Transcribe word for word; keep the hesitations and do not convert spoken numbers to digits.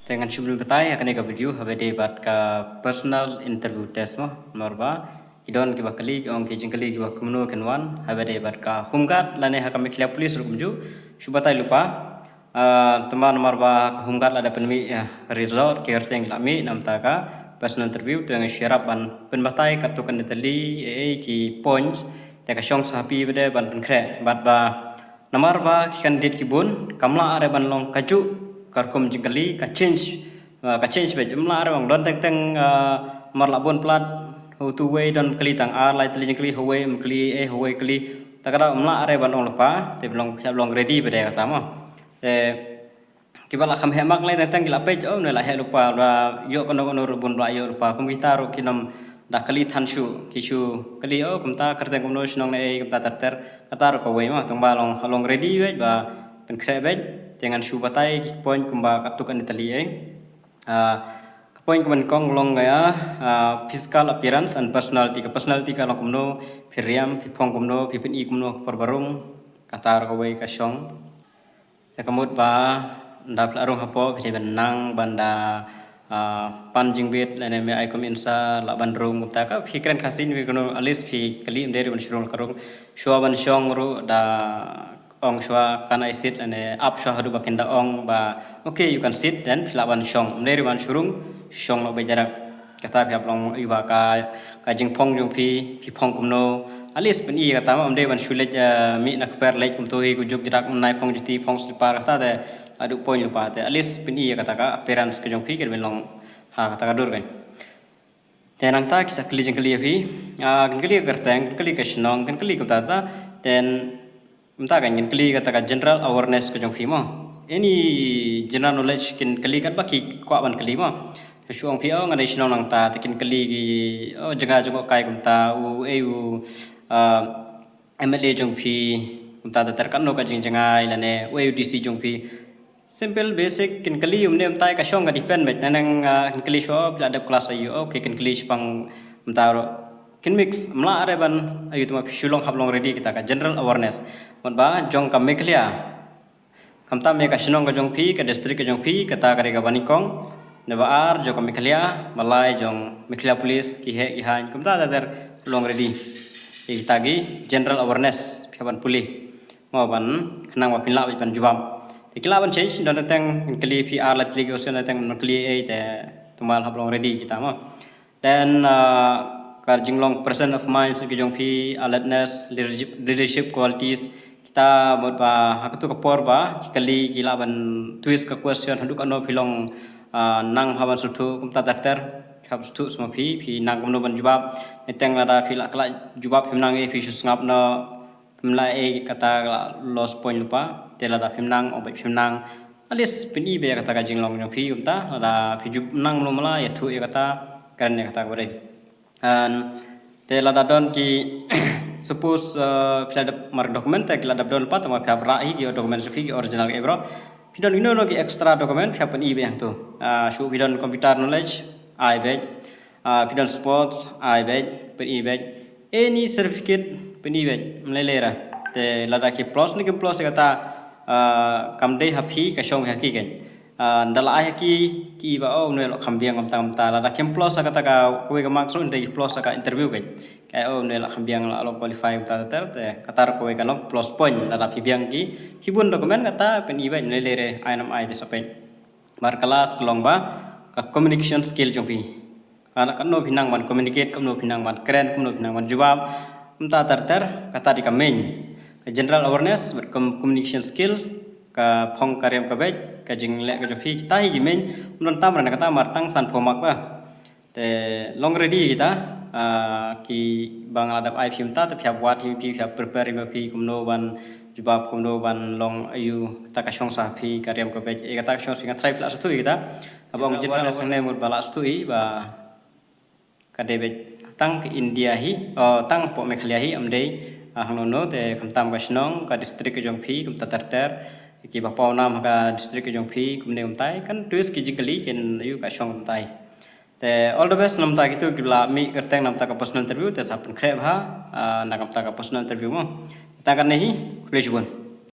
Te ngan shu batai ha kane ka video haba dei bad ka personal interview test mo, namar ba ki don kiba kylli, ki ong ki jingkylli kiba kumno kin wan haba dei bad ka Home Guard lane ha ka Meghalaya Police ruh kumjuh. Shu batai lypa. Ah, te namar ba ka Home Guard la da pynmih, ah, result, ki kyrteng ki la mih namar ka personal interview, te ngan shu ïarap ban pynbatai katto katne tylli, eh, ki points, te ka shong sa ha phi ba dei ban pynkhreh bad ba namar ba ki candidate ki bun, kam lah re ban long kajuh ka rukom jingkylli, ka change, ah, ka change beit, ym lah re ban don teng teng, ah, namar la bun palat, utu uwei don kylli tang ar lai tylli jingkylli, uwei ym kylli, eh, uwei kylli. Ta ka daw ym lah re ban ong lypa, te long, long ready ba dei kata mo. Te kiba la kham heh mark lei teng teng ki la peit, oh, ne la heh lypa, la ïoh kano kano ruh bun ba la ïoh lypa. Kum kita ruh kin ym da kylli than shuh, ki shu kylli, oh, kumta kyrteng kumno, shnong ne ei, kumta ter ter. Kata ruh kawei mo, tang ba long, long ready beit ba pynkhreh beit. Te ngan shu batai ki point kumba katto katne tylli, eh. Ah, ka point kaba nyngkong long ka, ah, physical appearance and personality. Ka personality ka long kumno, phi riam, phi phong kumno, phi pyni kumno ha ka por ba rung, kata ruh kawei ka shong. Te ka mut ba ynda phi la rung hapoh, phi dei ban nang ban da, ah, pan jingbit lane me ai kum insa, lah ban rung kumta, ka phi kren Khasi ne phi kano, at least phi kylli, ym dei ruh ban shu rung la ka rung. Shuwa ban shong ruh da ong shuwa, can I sit, lane ap shuwa haduh ba kin da ong ba okay, you can sit, then phi lah ban shong. Ym dei ruh ban shu rung, shong noh beit direct. Kata phi hap long ïa ba ka, ka jingphong jong phi, phi phong kumno. At least pyni kata mo, ym dei ban shu leit, eh, mih na kper leit kumto hi, kujur kujrak, ym nai phong juti, phong slipper, kata te la duh point lypa. Te at least pyni kata ka appearance ka jong phi, ka dei ban long ha kata ka dur kan. Te nangta ki sa kylli jingkylli ïa phi. Ah, kin kylli ka kyrteng, kin kylli ka shnong, kin kylli kumta ta. Then kumta kan kin kylli kata ka general awareness ka jong phi mo. Any general knowledge kin kylli, katba ki kwah ban kylli mo. Shu ong phi, oh, nga dei shnong nangta, te kin kylli ki, oh, jngai jngohkai kumta, u, eh, u, ah, M L A jong phi, kumta ter ter, katno ka jingjngai, lane u, eh, u D C jong phi. Simple, basic, kin kylli ym dei mynta, ka shong ka depend beit. Naneng, ah, kin kylli shuwa, phi la dep class aiu, okay, kin kylli shaphang mynta ruh. Kin mix, ym lah re ban aiu, te ma phi shu long hap long ready kita ka general awareness. Mut ba jong ka Meghalaya, khamtam ïa ka shnong ka jong phi, ka district ka jong phi, kata ka dei kaba nyngkong. Naba ar jong ka Meghalaya, ba lai jong Meghalaya Police, ki heh ki haiñ, kumta ter ter, long ready. Ïa kita ki general awareness, phi hap ban pule. Mo ban khnang ba phin lah beit ban jubab. Te ki lah ban change, don teng teng kin kylli phi ar lai tylli ki question, teng teng kin kylli ei, te tang ba hap long ready kita mo. Then, ah, ka jinglong presence of mind ki jong phi, alertness, leadership, leadership qualities, kita mut ba ha katu ka por ba ki kylli ki lah ban twist ka question haduh katno phi long, ah, nang ha ban sngewthuh kumta ter ter, hap sngewthuh sma phi, phi nang kumno ban jubab. Teng lada phi lah, ka lah jubab phim nang ei, phi shu sngap noh. Phim lah ei, kata ka la lost point lypa. Te lada phim nang, ong beit phim nang. At least pyni beit ïa kata ka jinglong jong phi kumta. Lada phi ju nang mano mala, ïathuh ïa kata, kren ïa kata kaba dei. And te lada don ki, suppose, uh, phi la dep mark document, te ki la dep don lypa, te ma phi hap rah hi ki document jong phi, ki original ki ei baroh. Phi don kino kino ki extra document, phi hap pyni beit hangto. Ah, shu phi don computer knowledge, ai beit. Ah, phi don sports, ai beit, pyni beit. Any certificate, pyni beit, ym lei lei re. Te lada ki plus ne kim plus ïa kata, ah, kam dei ha phi, ka shong ha ki kein. Ah, ynda la ai ha ki, ki ba, oh, une u la kham biang kumta kumta. Lada kim plus ïa kata ka, kawei ka marks ruh, ynda ki plus ïa ka interview kein. Ka, oh, une u la kham biang, la long qualify kumta ter ter, te kata ruh kawei ka long plus point. Lada phi biang ki, ki bun document, kata pyni beit, ym lei lei re, ai ne ym ai te sa peit. Namar ka last ka long ba ka communication skill jong phi. Ka, katno phi nang ban communicate, katno phi nang ban kren, katno phi nang ban jubab. Kumta ter ter, kata dei ka main. Ka general awareness bad com-, communication skill, ka phong ka riam ka beit, ka jingleh ka jong phi, kita hi ki main. Ym don tam re na kata, namar tang sanphew mark ta. Te long ready kita, ah, kiba nga la dep ai phi mynta, te phi hap wad hi ma phi, phi hap prepare hi ma phi, kumno ban jubab, kumno ban long aiu, kata ka shong sa ha phi, ka riam ka beit, eh, kata ka shong sa phi, nga tharai phi la sngewthuh ïa kita. Haba ong general awareness hangne mut ba la sngewthuh hi ba ka dei beit tang ka India hi, oh, tang hapoh Meghalaya hi, ym dei, ah, hangno hangno, te khamtam ka shnong, ka district ka jong phi, kumta ter ter, kiba paw nam ha ka district ka jong phi, kumne kumtai, kan twist ki jingkylli, kin aiu ka shong kumtai. Te all the best na bynta kito kiba la mih kyrteng na bynta ka personal interview, te sa pynkhreh bha, ah, na ka bynta ka personal interview mo. Tang katne hi, khublei shibun.